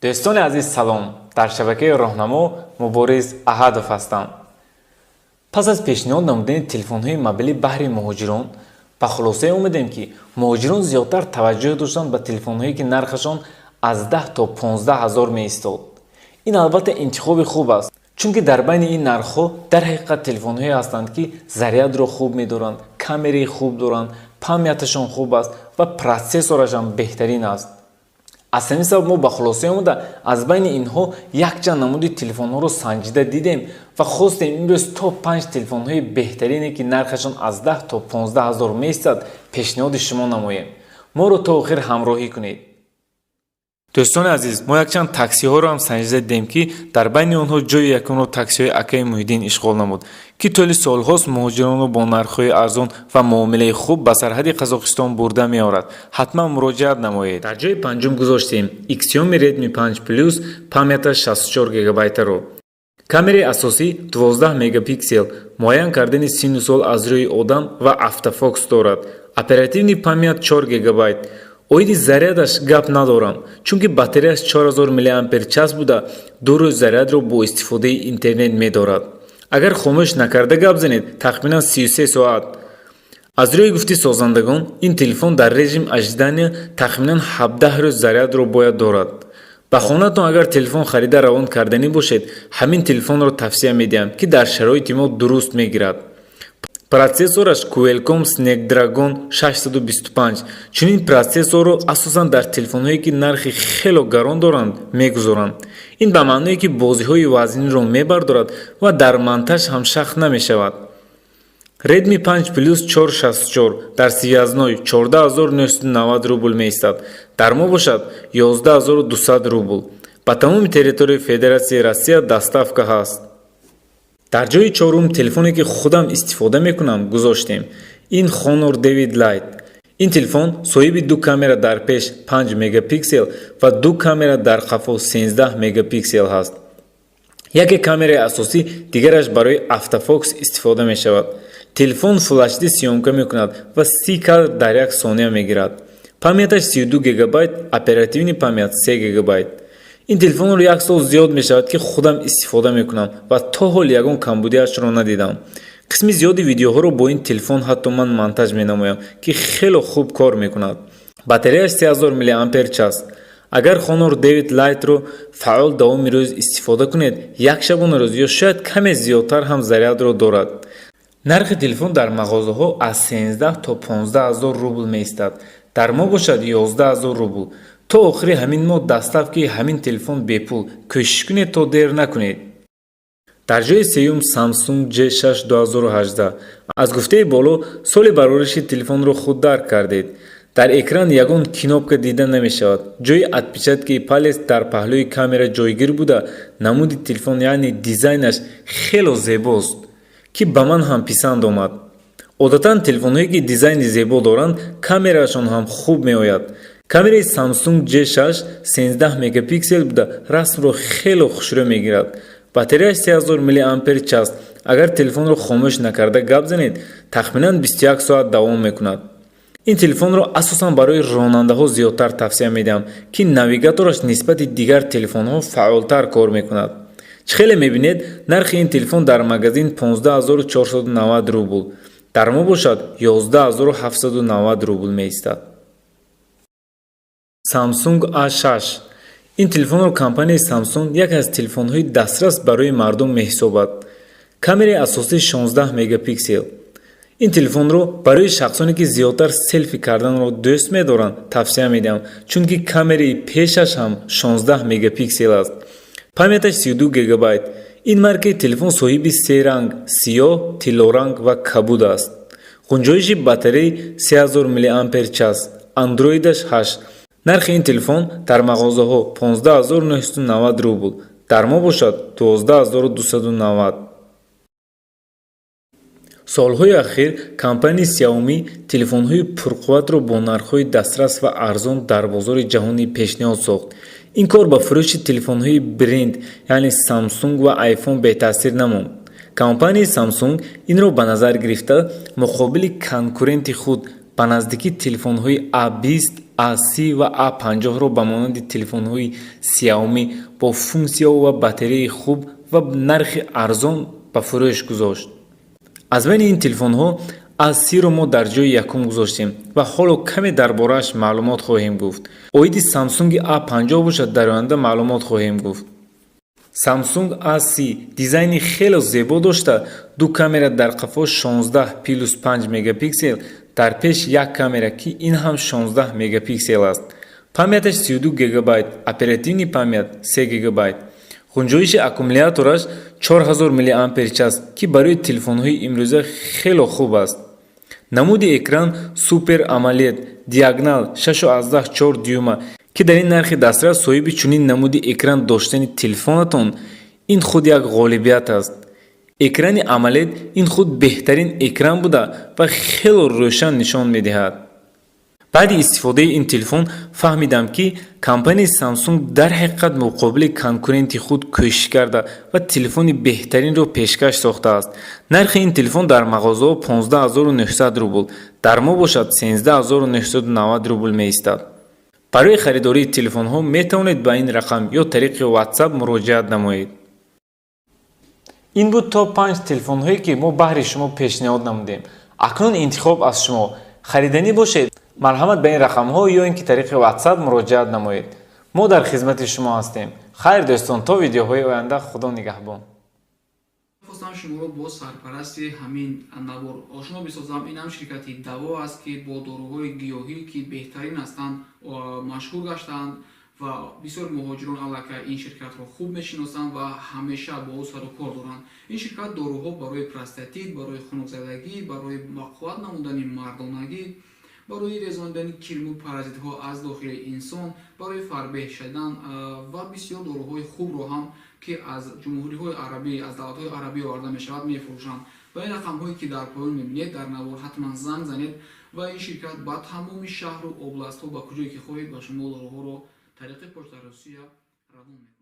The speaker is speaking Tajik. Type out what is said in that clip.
Дӯстони азиз, салом! Дар шабакаи Роҳнамо Мубориз Аҳадов ҳастам. Пас аз пешниҳод намудани телефонҳои мобилӣ баҳри муҳоҷирон, ба хулосае омадем, ки муҳоҷирон зиёдтар таваҷҷӯҳ доштанд ба телефонҳое, ки нархашон аз 10 то 15 ҳазор меистод. Ин албатта интихоби хуб аст, чунки дар байни ин нархҳо дар ҳақиқат телефонҳое ҳастанд, ки зарядро хуб медоранд, камераи хуб доранд, памяташон хуб аст ва процессорашам беҳтарин аст. Аз ҳамин сабаб мо ба хулосае омада, аз байни инҳо якчанд намуди телефонҳоро санҷида дидем ва хостем имрӯз то панҷ телефонҳои беҳтарине, ки нархашон аз 10 то 15 ҳазор меистад, пешниҳоди шумо намоем. Моро то охир ҳамроҳӣ кунед. Дӯстони азиз, мо якчанд таксиҳоро ҳам санҷида дидем, ки дар байни онҳо ҷои якумро таксиҳои акаи Муҳиддин ишғол намуд, ки тӯли солҳост муҳоҷиронро бо нархҳои арзон ва муомилаи хуб ба сарҳади Қазоқистон бурда меорад. Ҳатман муроҷиат намоед. Дар ҷои панҷум гузоштем Xiaomi Redmi 5 Plus, памяташ 64 гигабайтаро. Камераи асосӣ 12 мегапиксел, муайян кардани синну сол аз рӯи одам ва автофокус дорад. Оперативный память 4 гигабайт. Оиди зарядаш гап надорам, чунки батареяш 4000 мАч буда, 2 рӯз зарядро бо истифодаи интернет медорад. Агар хомӯш накарда гап занед, тахминан 33 соат. Аз рӯи гуфти созандагон, ин телефон дар режим ожидания тахминан 17 рӯз зарядро бояд дорад. Ба хонатон агар телефон харида равон карданӣ бошед, ҳамин телефонро тавсия медиҳам, ки дар шароити мо дуруст мегирад. Процессораш Qualcomm Snapdragon 625. Чунин процессорро асосан дар телефонҳое, ки нархи хело гарон доранд, мегузоранд. Ин ба маъное, ки бозиҳои вазниро мебардорад ва дар монтаж ҳам шах намешавад. Redmi 5 Plus 464 дар Связной 14 990 рубл меистад, дар мо бошад 11 200 рубл. Ба тамоми территорияи Федератсияи Россия доставка ҳаст. Дар ҷои чорум телефоне, ки худам истифода мекунам, гузоштем. Ин Honor 9 Lite. Ин телефон соҳиби ду камера дар пеш 5 мегапиксел ва ду камера дар қафо 13 мегапиксел ҳаст. Яке камераи асосӣ, дигараш барои автофокус истифода мешавад. Телефон Full HD съёмка мекунад ва 30 кадр дар як сония мегирад. Памяташ 32 гигабайт, оперативный память 3 гигабайт. Ин телефонро як сол зиёд мешавад, ки худам истифода мекунам, ва то ҳол ягон камбудиашро надидам. Қисми зиёди видеоҳоро бо ин телефон ҳатто ман монтаж менамоям, ки хело хуб кор мекунад. Батареяш 3000 мАч. Агар Honor 9 Lite-ро фаъол давоми рӯз истифода кунед, як шабонарӯз ё шояд каме зиёдтар ҳам зарядро дорад. Нархи телефон дар мағозаҳо аз 13 то 15 ҳазор рубл меистад, дар мо бошад 11 ҳазор рубл. То охири ҳамин моҳ доставкаи ҳамин телефон бепул. Кӯшиш кунед, то дер накунед. Дар ҷои сеюм Samsung J6 2018. Аз гуфтаи боло соли барориши телефонро худ дарк кардед. Дар экран ягон кнопка дида намешавад. Ҷои отпечатки палец дар паҳлӯи камера ҷойгир буда, намуди телефон, яъне дизайнаш, хело зебост, ки ба ман ҳам писанд омад. Одатан телефонҳое, ки дизайни зебо доранд, камераашон ҳам хуб меояд. Камераи Samsung J6 13 мегапиксел буда, расмро хело хушрӯ мегирад. Батареяш 3000 мАч. Агар телефонро хомӯш накарда гап занед, тахминан 21 соат давом мекунад. Ин телефонро асосан барои ронандаҳо зиёдтар тавсия медиҳам, ки навигатораш нисбати дигар телефонҳо фаъолтар кор мекунад. Чӣ хеле мебинед, нархи ин телефон дар магазин 15 490 рубл, дар мо бошад 11 790 рубл меистад. Samsung A6. Ин телефонро компанияи Samsung яке аз телефонҳои дастрас барои мардум меҳисобад. Камераи асосӣ 16 мегапиксел. Ин телефонро барои шахсоне, ки зиёдтар селфи карданро дӯст медоранд, тавсия медиҳам, чунки камераи пешаш ҳам 16 мегапиксел аст. Памяташ 32 гигабайт. Ин маркаи телефон соҳиби се ранг: сиёҳ, тиллоранг ва кабуд аст. Ғунҷоиши батареи 3000 мАч, андроидаш 8. Нархи ин телефон дар мағозаҳо 15 990 рубл, дар мо бошад 12 290. Солҳои ахир компанияи Xiaomi телефонҳои пурқувватро бо нархҳои дастрас ва арзон дар бозори ҷаҳонӣ пешниҳод сохт. Ин кор ба фурӯши телефонҳои бренд, яъне Samsung ва iPhone, бетаъсир намонд. Компанияи Samsung инро ба назар гирифта, муқобили конкуренти худ Ба наздикӣ телефонҳои A20, A30 ва A50-ро ба монанди телефонҳои Xiaomi бо функсияҳо ва батареяи хуб ва нархи арзон ба фурӯш гузошт. Аз байни ин телефонҳо A30-ро мо дар ҷои якум гузоштем ва ҳоло каме дар борааш маълумот хоҳем гуфт. Оиди Samsung A50 бошад, дар оянда маълумот хоҳем гуфт. Samsung A30 дизайни хеле зебо дошта, ду камера дар қафо 16 плюс 5 мегапиксел, дар пеш як камера, ки ин ҳам 16 мегапиксел аст. Памяташ 32 гигабайт, оперативный память 3 гигабайт. Ғунҷоиши аккумулятораш 4000 мАч, ки барои телефонҳои имрӯза хело хуб аст. Намуди экран Super AMOLED, диагонал 6,4 дюйма, ки дар ин нархи дастрас соҳиби чунин намуди экран доштани телефонатон ин худ як ғолибият аст. Экрани AMOLED ин худ беҳтарин экран буда ва хело рӯшан нишон медиҳад. Баъди истифодаи ин телефон фаҳмидам, ки компанияи Samsung дар ҳақиқат муқобили конкуренти худ кӯшиш карда ва телефони беҳтаринро пешкаш сохтааст. Нархи ин телефон дар мағозаҳо 15 900 рубл, дар мо бошад 13 990 рубл меистад. Барои харидории телефонҳо метавонед ба ин рақам ё тариқи WhatsApp муроҷиат намоед. Ин буд топ 5 телефонҳое, ки мо баҳри шумо пешниҳод намудем. Акнун интихоб аз шумо. Хариданӣ бошед, марҳамат, ба ин рақамҳо ё ин ки тариқи WhatsApp муроҷиат намоед. Мо дар хизмати шумо ҳастем. Хайр, дӯстон, то видеоҳои оянда Худо нигаҳбон. Хостам шуморо бо сарпарасти ҳамин навор ошно бисозам. Ин ҳам ширкати Даво аст, ки бо доруҳои гиёҳӣ, ки беҳтарин ҳастанд, машҳур гаштаанд ва бисёр муҳоҷирон аллакай ин ширкатро хуб мешиносанд ва ҳамеша бо ӯ сару кор доранд. Ин ширкат доруҳо барои простатит, барои хунукзадагӣ, барои бақувват намудани мардонагӣ, барои резонидани кирму паразитҳо аз дохили инсон, барои фарбеҳ шудан ва бисёр доруҳои хубро ҳам, ки аз ҷумҳуриҳои арабӣ, аз давлатҳои арабӣ оварда мешавад, мефурӯшанд. Ва ин рақамҳое, ки дар поён мебинед дар навор, ҳатман занг занед ва ин ширкат ба тамоми шаҳру областҳо, ба куҷое ки хоҳед, ба шумо доруҳоро тариқи Почта Русия равон мекунад.